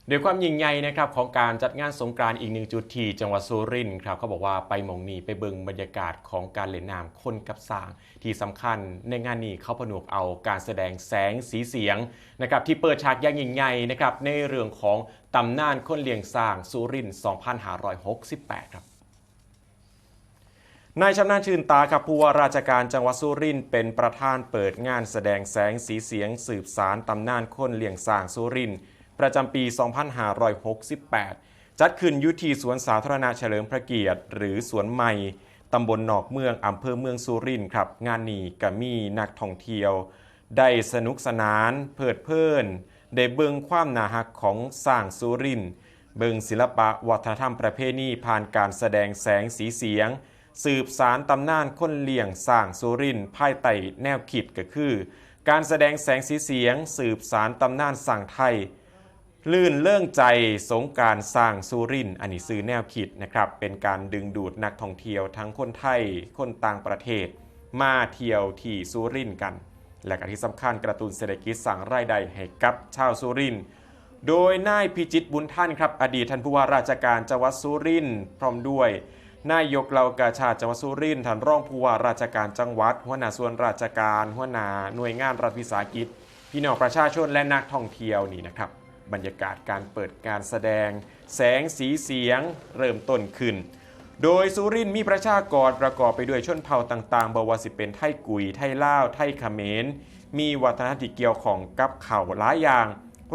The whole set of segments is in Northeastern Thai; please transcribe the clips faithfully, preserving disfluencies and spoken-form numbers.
ด้วยความยิ่งใหญ่นะครับของการจัดงานสงกรานต์อีกหนึ่งจุดที่จังหวัดสุรินทร์ครับ เขาบอกว่าไปหม่องนี้ไปเบิ่งบรรยากาศของการเล่นน้ำคนกับช้าง ที่สำคัญในงานนี้เขาผนวกเอาการแสดงแสงสีเสียงนะครับที่เปิดฉากอย่างยิ่งใหญ่นะครับในเรื่องของตำนานคนเลี้ยงช้างสุรินทร์ สองพันห้าร้อยหกสิบแปด ครับ นายชำนาญชื่นตาครับ ผู้ว่าราชการจังหวัดสุรินทร์เป็นประธานเปิดงานแสดงแสงสีเสียงสืบสานตำนานคนเลี้ยงช้างสุรินทร์ประจำปี สองพันห้าร้อยหกสิบแปด จัดขึ้นอยู่ที่สวนสาธารณะเฉลิมพระเกียรติ หรือสวนใหม่ ตำบลนอกเมือง อำเภอเมืองสุรินทร์ครับ งานนี้ก็มีนักท่องเที่ยว ได้สนุกสนานเพลิดเพลิน ได้เบิ่งความน่าฮักของช้างสุรินทร์ เบิ่งศิลปะวัฒนธรรมประเพณีผ่านการแสดงแสงสีเสียง สืบสานตำนานคนเลี้ยงช้างสุรินทร์ภายใต้แนวคิดก็คือ การแสดงแสงสีเสียง สืบสานตำนานช้างไทย ลื่นเริงใจสงกรานต์ช้างสุรินทร์ อันนี้ชื่อแนวคิดนะครับ เป็นการดึงดูดนักท่องเที่ยวทั้งคนไทย คนต่างประเทศ มาเที่ยวที่สุรินทร์กัน และก็ที่สำคัญกระตุ้นเศรษฐกิจสร้างรายได้ให้กับชาวสุรินทร์ โดยนายพิจิตรบุญทันครับ อดีตท่านผู้ว่าราชการจังหวัดสุรินทร์ พร้อมด้วยนายกเหล่ากาชาดจังหวัดสุรินทร์ ท่านรองผู้ว่าราชการจังหวัด หัวหน้าส่วนราชการ หัวหน้าหน่วยงานรัฐวิสาหกิจ พี่น้องประชาชนและนักท่องเที่ยวนี่นะครับ บรรยากาศการเปิดการแสดงแสงสีเสียงเริ่มต้นขึ้น โดยสุรินทร์มีประชากรประกอบไปด้วยชนเผ่าต่างๆ บ่ว่าสิเป็นไทยกุย ไทยลาว ไทยเขมร มีวัฒนธรรมที่เกี่ยวข้องกับข้าวหลายอย่าง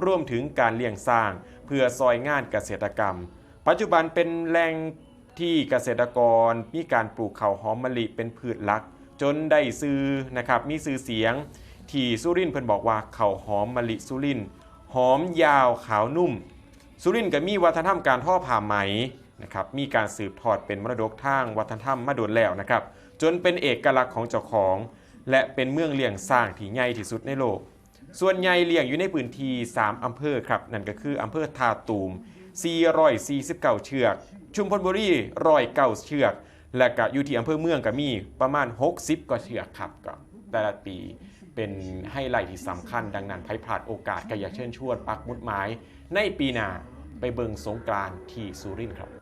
รวมถึงการเลี้ยงช้าง เพื่อซอยงานเกษตรกรรม ปัจจุบันเป็นแหล่งที่เกษตรกรมีการปลูกข้าวหอมมะลิเป็นพืชหลัก จนได้ชื่อนะครับ มีชื่อเสียง ที่สุรินทร์เพิ่นบอกว่าข้าวหอมมะลิสุรินทร์หอมยาวขาวนุ่ม สุรินทร์ก็มีวัฒนธรรมการทอผ้าไหมนะครับ มีการสืบทอดเป็นมรดกทางวัฒนธรรมมาโดนแล้วนะครับ จนเป็นเอกลักษณ์ของเจ้าของ และเป็นเมืองเลี้ยงช้างที่ใหญ่ที่สุดในโลก ส่วนใหญ่เลี้ยงอยู่ในพื้นที่ สาม อำเภอครับ นั่นก็คืออำเภอท่าตูม สี่ร้อยสี่สิบเก้า เชือก ชุมพลบุรี ร้อยเก้า เชือก และก็อยู่ที่อำเภอเมืองก็มีประมาณ หกสิบ กว่าเชือกครับ ก็แต่ละปีเป็นไฮไลท์ที่สำคัญ ดังนั้นใครพลาดโอกาสก็อยากเชิญชวนปักหมุดหมายในปีหน้าไปเบิ่งสงกรานต์ที่สุรินทร์ครับ